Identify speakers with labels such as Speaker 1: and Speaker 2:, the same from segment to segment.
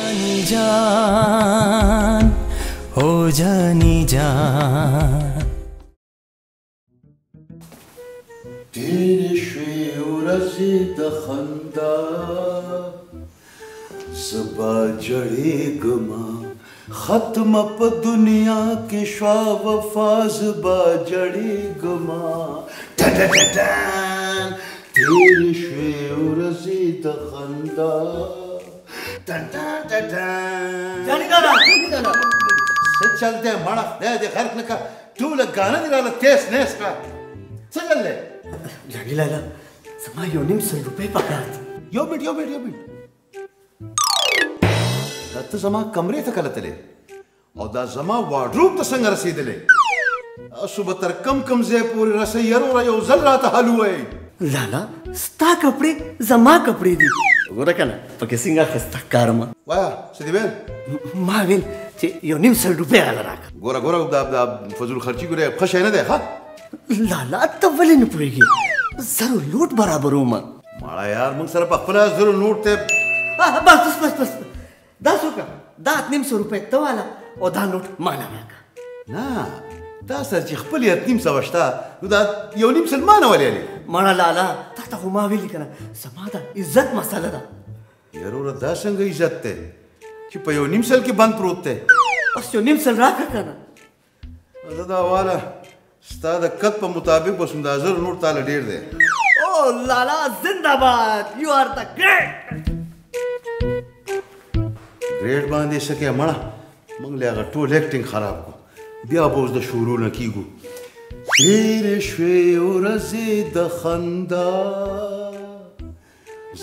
Speaker 1: जानी जान हो जानी जान.
Speaker 2: تېرې شوې ورځې د خندا، زه به ژړېږمه ختمه په دنیا کې شوه وفا، زه به ژړېږمه. تېرې شوې ورځې د خندا.
Speaker 3: جاني لالا، جاني لالا،
Speaker 2: څه چل دی مړه؟ خدای دې غرق نه کړه، ټوله ګاڼه دې راله تېز نېز کړه. څه چل دی؟
Speaker 3: جاني لالا، زما 1.5 لک روپۍ پکار دي.
Speaker 2: یو منټ، یو منټ، یو منټ. دا ته زما کمرې ته کله تلې او دا زما وارډروب ته څنګه رسېدلې؟ تاسو به تر کم کم ځای پورې رسئ؟ وروره یو ځل راته حل ووایئ.
Speaker 3: لالا، ستا کپړې زما کپړې دي، وګوره که نه پکې څنګه ښایسته ښکارم.
Speaker 2: وایه، څه دې ویل؟
Speaker 3: ما ویل چې 1.5 لک روپۍ راله راکړه.
Speaker 2: ګوره ګوره، دا فضول خرچي ګوره ښه شی نه دی. ښه
Speaker 3: لالا، ته ولې نه پوهېږې؟ زرو لوټ برابروم.
Speaker 2: مړه یار، موږ سره په خپله زرو نوټ دی.
Speaker 3: بس بس بس بس، دا څوک؟ دا 850 روپۍ ته واله او دا نوټ ماله راکړه.
Speaker 2: نه، تا سره چې خپلې 850 شته، نو دا 1.5 لک ما نه ولې الې؟
Speaker 3: مړه لالا، تا ته خو ما ویلي که نه، زما د عزت مسله ده.
Speaker 2: وروره دا څنګه عزت دی چې په 1.5 لک کې بند پروت دی؟
Speaker 3: بس 1.5 لک راکړه که نه.
Speaker 2: زه دا واله ستا د قد په مطابق بس همدا 1000 نوټ تاله ډېر دی.
Speaker 3: او لالا زنده باد، you are the great.
Speaker 2: Great باندې څه کوې مړه؟ موږ له هغه ټول acting خراب کړو، بیا به اوس د شروع نه کېږو. تېرې شوې ورځې د خندا،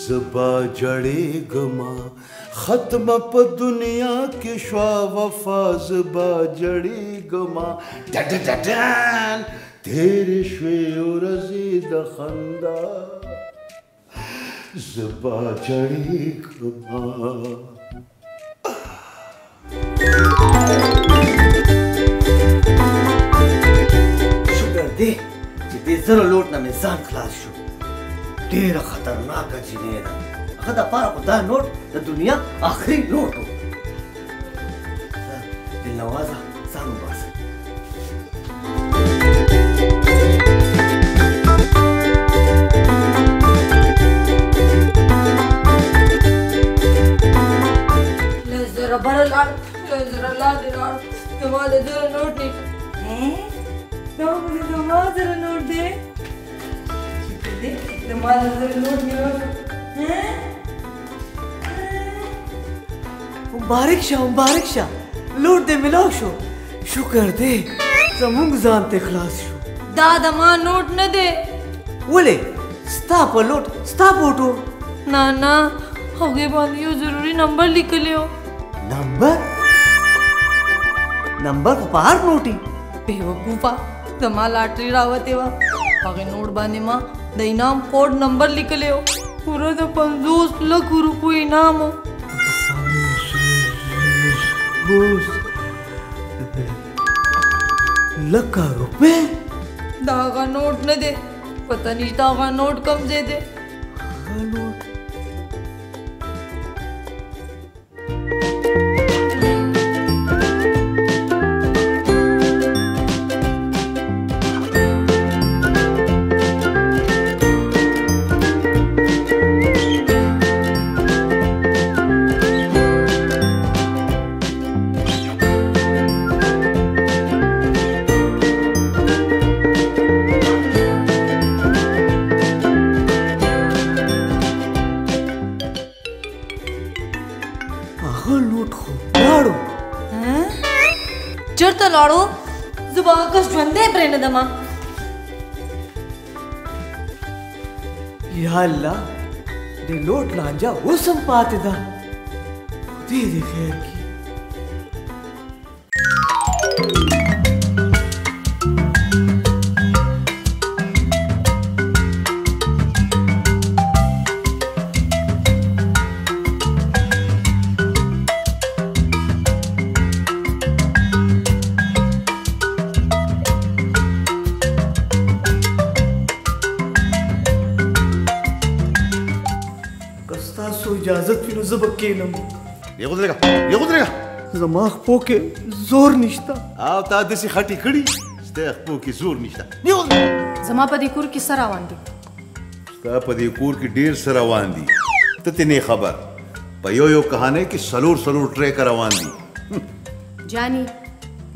Speaker 2: زه به ژړېږمه ختمه په دنیا کې شوه وفا، زه به ژړېږمه. تېرې شوې ورځې د خندا، زه به ژړېږمه.
Speaker 3: شکر دی چې دې زرو لوټ نه مې ځان خلاص شو. ډېره خطرناکه جینۍ ده، هغه دپاره خو دا نوټ د دنیا آخري نوټ و. دلنوازه ځان وباسه.
Speaker 4: له زره بره لاړ، له زره لاندې لاړ، زما د زرو نوټ نشته. دا خو د زما زره نوټ دی. شکر دی زما د زرو نوټ مې شو.
Speaker 3: مبارک شه، مبارک شه، لوټ دې ملاو شو. شکر دی زموږ ځان ته خلاص شو.
Speaker 4: دا د ما نوټ نه دی.
Speaker 3: ولې؟ ستا په لوټ ستا فوټو؟
Speaker 4: نه نه، هغې باندې یو ضروري نمبر لیکلی و.
Speaker 3: نمبر؟ نمبر خو په هر نوټ وي.
Speaker 4: بېوقوفه، زما لاټري راوتې وه، هغې نوټ باندې ما د انعام کوډ نمبر لیکلی و. پوره د 50 لکو روپو انعام و.
Speaker 3: 50 لکه روپۍ؟
Speaker 4: دا هغه نوټ نه دی، پته نشته هغه نوټ کوم ځای دی.
Speaker 3: هغه نوټ
Speaker 4: چېرته لاړو؟ زه به هغه کس ژوندی پرېنږدم.
Speaker 3: یا الله، د لوټ لانجه اوس هم پاتې ده. خدای دې خیر کړي. اجازت وي نو زه به کښېنم.
Speaker 2: نېغ ودرېږه، نېغ ودرېږه.
Speaker 3: زما خپو کې زور نشته.
Speaker 2: او تا داسې خټې کړي، ستا خپو کې زور نشته. نېغ ودرېږه.
Speaker 5: زما په دې کور کې څه روان دي؟
Speaker 2: ستا په دې کور کې ډېر څه روان دي، ته ترې نه خبر. په یو یو کهانۍ کې څلور څلور ټریکه روان دي.
Speaker 5: جاني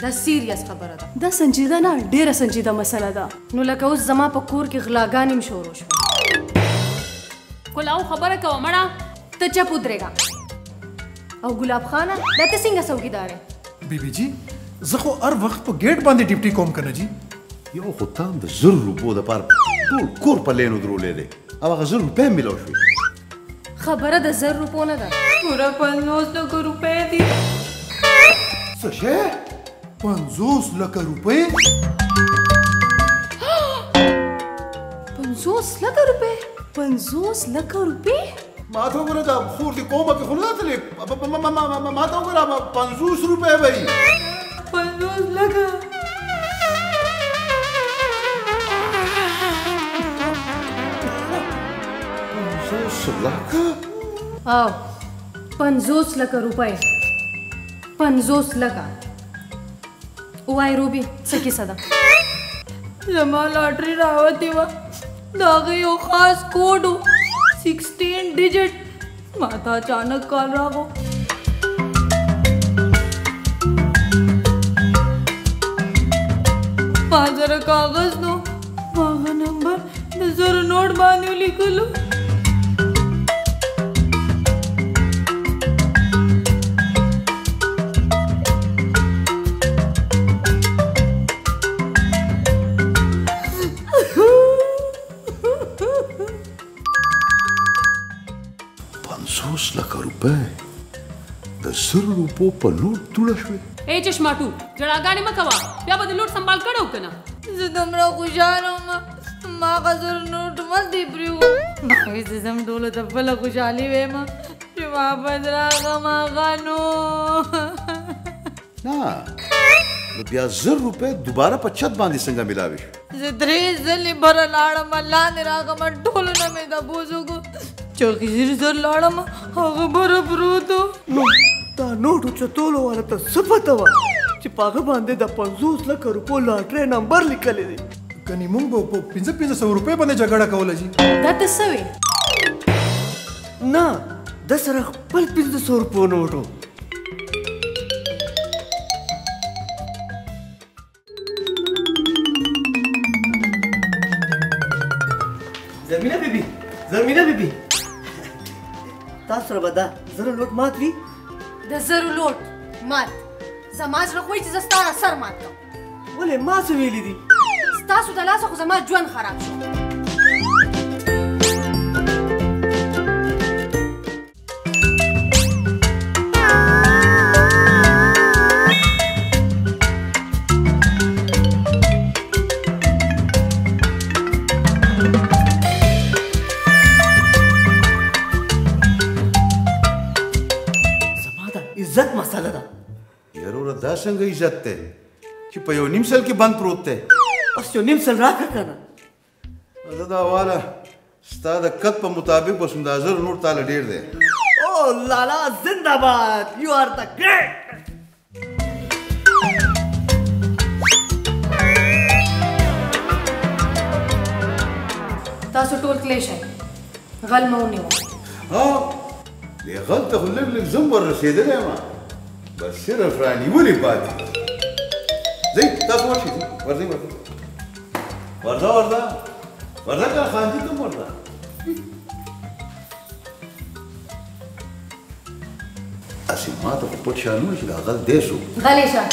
Speaker 5: دا serious خبره ده.
Speaker 6: دا سنجیده نه، ډېره سنجیده مسله ده.
Speaker 5: نو لکه اوس زما په کور کې غلاګانې هم شروع شوه.
Speaker 7: کلاو خبره کوه مړه.
Speaker 5: ته چپ ودرېږه. او ګلاب خانه دا ته څنګه څوکیدار یې؟
Speaker 8: بیبي جي زه خو هر وخت په ګیټ باندې ډیوټي کوم که نه جي.
Speaker 2: یو خو تا هم د 1000 روپو دپاره ټول کور په لین ودرولی دی او هغه 1000 روپۍ هم میلاو شوې.
Speaker 5: خبره د 1000 روپو نه ده،
Speaker 4: پوره 50 لکه روپۍ دي.
Speaker 2: څه شی؟
Speaker 8: 50 لکه روپۍ؟
Speaker 5: 50 لکه روپۍ؟ 50 لکه روپۍ؟
Speaker 2: ما ته وګوره، دا خور دې کومه کې خو نه تللې. ما ته وګوره، 50 روپۍ به وي.
Speaker 4: 50 لکه؟
Speaker 2: لکه؟
Speaker 5: او 50 لکه روپۍ، 50 لکه. ووایې روبي څه کیسه ده؟
Speaker 4: زما لاټري راوتې وه، د هغې یو خاص کوډ و، 16 ډیجټ. ما ته اچانک کال راغو. ما سره کاغذ نو ما هغه نمبر د 1000 نوټ باندې ولیکلو.
Speaker 2: لکه روپۍ د 1000 روپو په نوټ دوړه شوې.
Speaker 7: ای چشماټو، ژړاګانې مه کوه، بیا به د لوټ سنبال کړی و که نه؟
Speaker 4: زه دومره خوشحاله وم، ما هغه 1000 نوټ مستې پرېښود. ما ویل زه ځم ټولو ته بله خوشحالي وایم چې واپس راغلم هغه نو.
Speaker 2: نه نو بیا 1000 روپۍ دوباره په چت باندې څنګه میلاوې شوې؟
Speaker 4: زه 3 ځلې بره لاړم، لاندې راغلم، ټولو نه مې تپوس وکړو. چې زر زر لاړم، هغه بره پروت و.
Speaker 3: نو دا نوټ اوچتولو والا ته څه پته وه چې په هغه باندې د 50 لکه روپو لاټرۍ نمبر لیکلی دی؟
Speaker 8: کني مونږ به په 500 روپۍ باندې جګړه کوله جي.
Speaker 5: دا ته څه وې؟
Speaker 3: نه، ده سره خپل 500 روپو نوټ و. زرمینه بیبي، زرمینه بیبي، تاسو سره به دا 1000 لوټ مات وي؟
Speaker 5: د 1000 لوټ مات؟ زما زړه خو وایي چې زه ستا سر مات کړم.
Speaker 3: ولې ما څه ویلي دي؟
Speaker 5: ستاسو د لاسه خو زما ژوند خراب شو.
Speaker 3: عزت مسله ده.
Speaker 2: یاروره دا څنګه عزت دی چې په یو نیم سل کې بند پروت دی؟
Speaker 3: بس یو نیم سل راکړه که نه.
Speaker 2: زه دا واله ستا د قد په مطابق بس همدا 1000 نوټ تاله ډېر دی.
Speaker 3: او لالا زنده باد، you are the great.
Speaker 5: تاسو ټول تللی شئ، غل مه ونیوه.
Speaker 2: ها دې غل ته خو لږ لږ زم ور رسېدلی یم، بس صرف رانیولې پاتې. ځئ تاسو ورشئ، ورځئ ورځئ، ورځه ورځه ورځه که خانجي ته هم ورځه. هسې ما ته خو پټ شانونه چې دا غل دی څوک.
Speaker 5: غلی شه.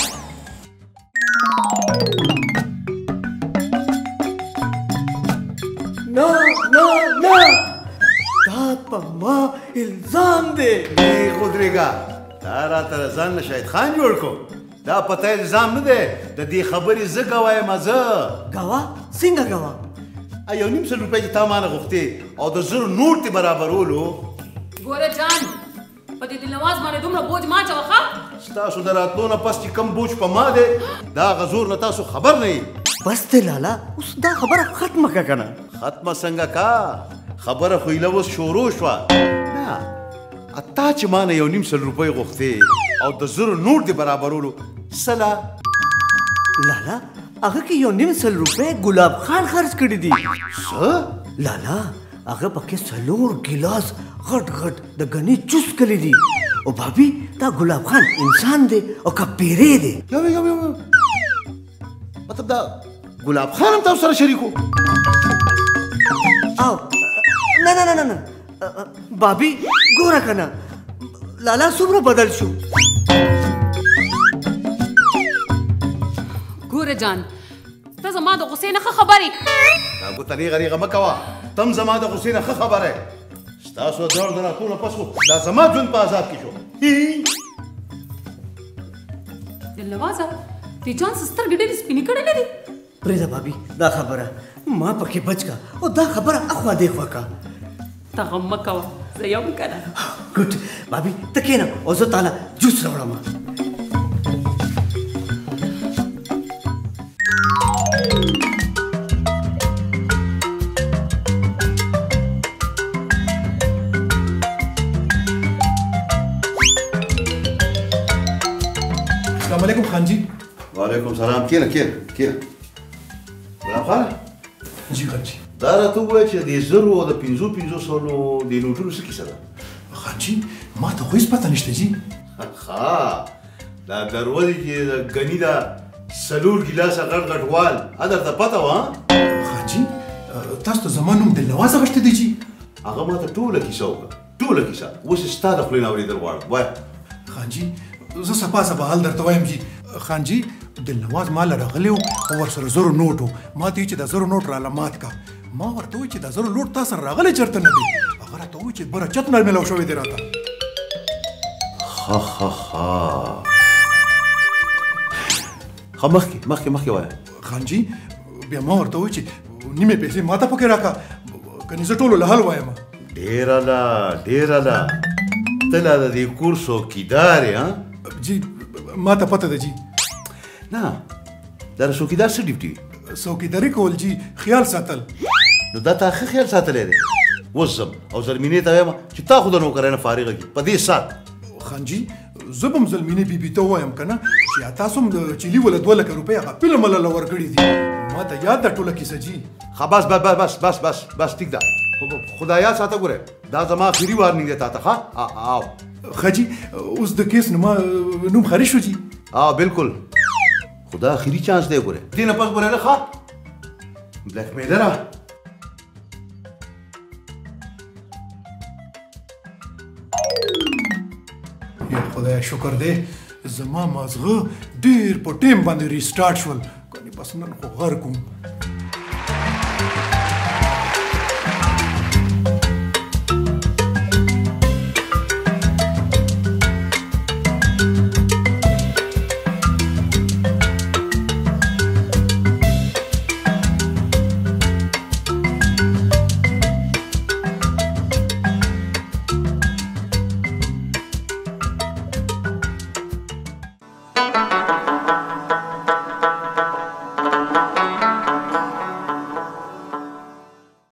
Speaker 3: نه نه نه، دا په ما الزام دی.
Speaker 2: نېغ ودرېږه، تا راته د ځان نه شاهد خان جوړ کړو. دا په تا الزام نه دی، د دې خبرې زه ګواه یم. زه
Speaker 3: ګواه؟ څنګه ګواه؟
Speaker 2: یو نیم سل روپۍ چې تا ما نه غوښتې او د 1000 نوټ دې برابرولو.
Speaker 7: ګوره جان، په دې دلنواز باندې دومره بوج ما اچوه. ښه
Speaker 2: ستاسو د راتلو نه پس چې کوم بوج په ما دی، دا هغه زور نه تاسو خبر نه یئ.
Speaker 3: بس دی لالا، اوس دا خبره ختمه کړه که نه.
Speaker 2: ختمه څنګه کا؟ خبره خو ایله اوس شروع شوه. نه تا چې ما نه 1.5 لک روپۍ غوښتې او د 1000 نوټ دې برابرولو سلا.
Speaker 3: لالا هغه کې 1.5 لک روپۍ ګلاب خان خرج کړي دي.
Speaker 2: څه؟
Speaker 3: لالا هغه پکې 4 ګیلاس غټ غټ د غني چوس کړي دي. او بابي دا ګلاب خان انسان دی او که پیری دی؟
Speaker 2: یو یو یو مطلب دا ګلاب خان هم تاسو سره شریک و؟
Speaker 3: او نه نه نه نه بابي ګوره که نه لالا څومره بدل شو.
Speaker 7: ګوره جان ته زما د غصې نه ښه خبر یې.
Speaker 2: دا ګوته ریغه ریغه مه کوه، ته هم زما د غصې نه ښه خبر یې. ستاسو د دواړو د راتلو نه پس خو دا زما ژوند په عذاب کې شو.
Speaker 7: دلنوازه دې جان څه سترګې ډېرې سپینې کړې نه دي؟
Speaker 3: پرېږده بابي دا خبره ما پکې بچ کا او دا خبره اخوا دېخوا کا.
Speaker 7: ته غم مه کوه، زه یم که نه.
Speaker 3: ګډ بابي ته کښېنه او زه تاله جوس راوړم.
Speaker 8: السلام علیکم خان جی.
Speaker 2: وعلیکم سلام. کښېنه کښېنه کښېنه. ګلاب خان.
Speaker 8: جی خان جی.
Speaker 2: دا راته ووایه چې د 1000 او د 500 سلو د نوټونو څه کیسه ده؟
Speaker 8: خان جی ما ته خو هېڅ پته نشته جی.
Speaker 2: ښه دا دروازې چې د غني دا 4 ګیلاسه غټ غټ وال درته پته وه؟
Speaker 8: خان جی تاسو ته زما نوم دلنواز اخیستی دی جی.
Speaker 2: هغه ما ته ټوله کیسه وکړه، ټوله کیسه. اوس یې ستا د خولې نه اورېدل غواړم، وایه.
Speaker 8: خان جی زه سبا سبا حال درته وایم جی. خان جی دلنواز ما له راغلی و او ورسره 1000 نوټ و. ما ته یې چې د 1000 نوټ راله مات کا. ما ورته وویل چې د 1000 نوټ تا سره راغلی چېرته نه دی. هغه راته وویل چې بره چت نه میلاو شوی دی راته.
Speaker 2: ښه ښه ښه ښه مخکې مخکې مخکې وایه.
Speaker 8: خان جی بیا ما ورته وویل چې نیمې پیسې ما ته پکې راکړه کنې زه ټولو له حل وایم.
Speaker 2: ډېره ده ډېره ده، ته لا د دې کور څوکیدار یې؟
Speaker 8: جی ما ته پته ده جی.
Speaker 2: نه دا د څوکیدار څه ډیوټي؟
Speaker 8: څوکیداري کول جی، خیال ساتل.
Speaker 2: نو دا تا ښه خیال ساتلی دی. اوس ځم او زرمینې ته وایم چې تا خو د نوکرۍ نه فارغه کړي په دې ساعت.
Speaker 8: خان جی زه به هم زلمینې بیبي ته ووایم که نه چې تاسو هم د چیلي وله 2 لکه روپۍ هغه پیله مله له ورکړي دي. ما ته یاد ده ټوله کیسه جی.
Speaker 2: ښه بس بس بس بس بس بس ټیک ده. خدای یاد ساته ګوره دا زما اخري وارنینګ دی تا ته. ښه آو
Speaker 8: ښه جی اوس د کیس نوم خارج شو جی.
Speaker 2: آ بالکل، خدا اخري چانس دی ګوره. دې نه پس ګوره نه ښه بلیک میلره.
Speaker 8: یا خدای شکر دی زما مازغه ډېر په ټیم باندې ریسټارټ شول، کنې بس نن خو غرق وم.